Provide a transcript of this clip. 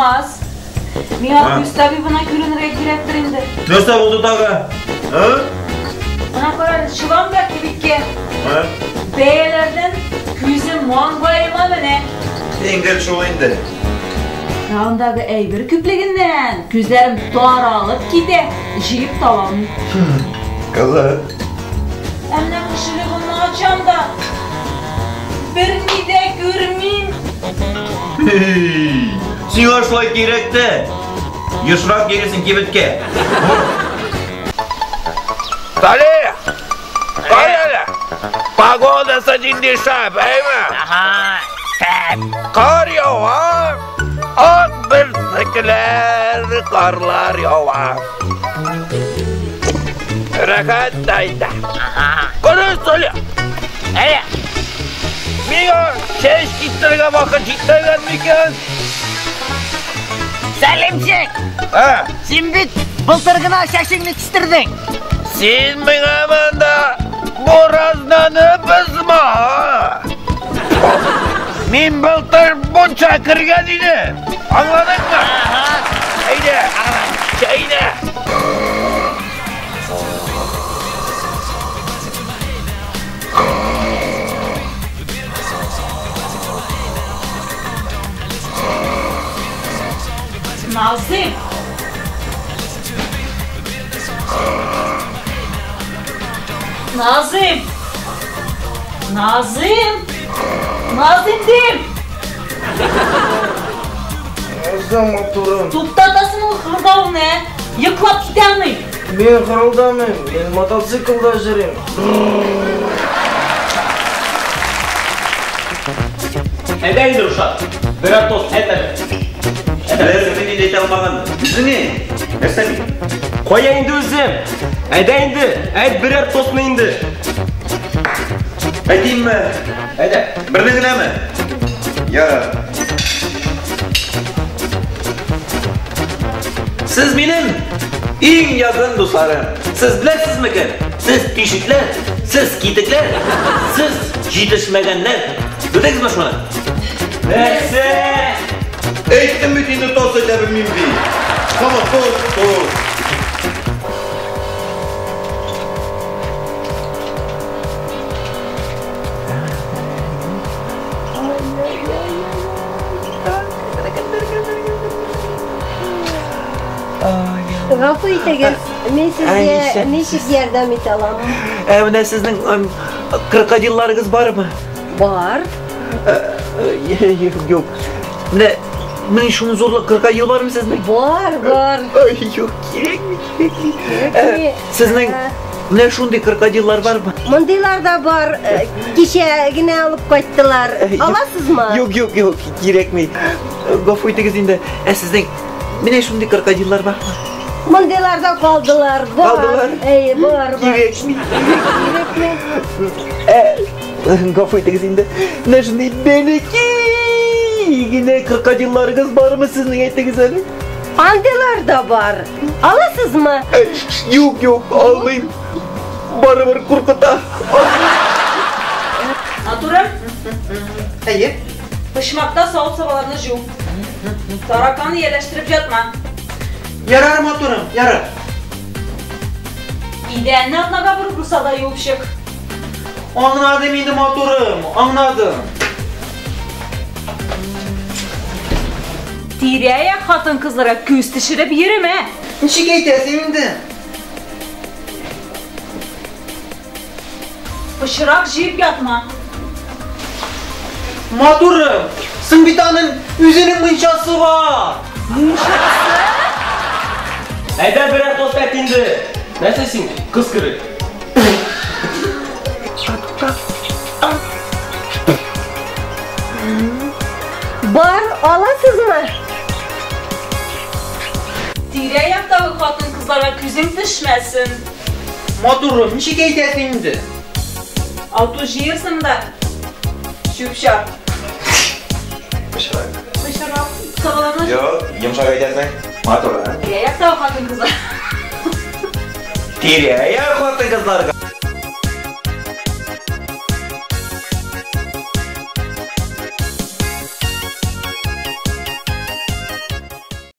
Алмаз. Миңа күз табибына күренергә кирәктер инде. Нәрсә булды тагы? Ә? Менә кара, чыгам да кибеткә. Ә? Бәяләрдән күзем маңгаема менә. Син гел шул инде. Андагы әйбер күплегеннән күзләрем таралып китә, җыеп таба алмыйм. Кызык. Ә менә кошелегымны ачам да, берни дә күрмим. Сиңа шулай кирәк тә. Ешрак йөрисең кибеткә. Салих! Кара әле! Погодасы нинди шәп, әйме? Ага, шәп. Кар ява, ак бөртекләр, карлар ява. Рәхәт тә инде. Ага. Кара, Салих! Әйе. Миңа чәч киптерергә вакыт җитмәгән микән? Сәлимчик, Ә? син бит былтыр гына чәчеңне кистердең. Син миңа монда буразнаны бозма! Мин былтыр мунча кергән идем. Аңладыңмы? Әйдә, әйдә. Назым! Назым! Назым! Назым дим! Нәрсә, матурым? Туктатасың ул хырылдавыңны, ә? Йоклап китә алмыйм. Мин хырылдамыйм, мин мотоциклда йөрим. Әйдә инде, Рушат. Берәр тост әйт әле. Беләсеңме нинди әйтә алмаган? Үзеңә. Нәрсә мин? Кая инде үзем? Әйдә инде, әйт берәр тостны инде. Әйтимме? Әйдә. Берне генәме? Ярар. Сез минем иң якын дусларым. Сез беләсезме кем? Сез тишекләр, сез китекләр, сез җитешмәгәннәр. Белдегезме шуны? Нәрсә? Әйттем бит инде тост әйтә белмим ди. Һаман тост, тост. Гафу итегез, мин сезгә ничек ярдәм итә алам? Ә менә сезнең крокодилларыгыз бармы? Бар. Юк, юк. Менә менә шуның зурлык крокодил бармы сезнең? Бар, бар. Ай, юк, кирәкми, кирәкми. Кирәкми. Сезнең менә шундый крокодиллар бармы? Мондыйлар да бар. Кичә генә алып кайттылар. Аласызмы? Юк, юк, юк, кирәкми. Гафу итегез инде. Ә сезнең менә шундый крокодиллар бармы? Мондыйлар да калдылар. Бар. Калдылар? Әй, бар, бар. Кирәкми. Кирәкми. Ә, гафу итегез инде. Менә шундый бәләкәй генә крокодилларыгыз бармы сезнең, әйтегез әле? Андыйлар да бар. Аласызмы? Юк, юк, алмыйм. Барыбер куркыта. Матурым, Әйе. почмакта савыт-сабаларны җу. Тараканны ияләштереп ятма. Ярар, матурым, ярар. Идәнне атнага бер булса да юып чык. Аңладым инде, матурым, аңладым. Тирә-як хатын-кызларга күз төшереп йөремә. Ничек әйтәсең инде? Пычрак җыеп ятма. Матурым, соң бит аның үзенең мунчасы бар. Мунчасы? Әйдә берәр тост әйт инде. Нәрсә син, кыз кебек? Бар, аласызмы? Тирә-яктагы хатын-кызларга күзең төшмәсен. Матурым, ничек әйтәсең инде? Алту җыерсың да чүп-чар. Пычрак. Пычрак. Сабаларны Юк, йомшак әйтәсең. Матур, ә? Тирә-яктагы хатын-кызлар. Тирә-як хатын-кызларга.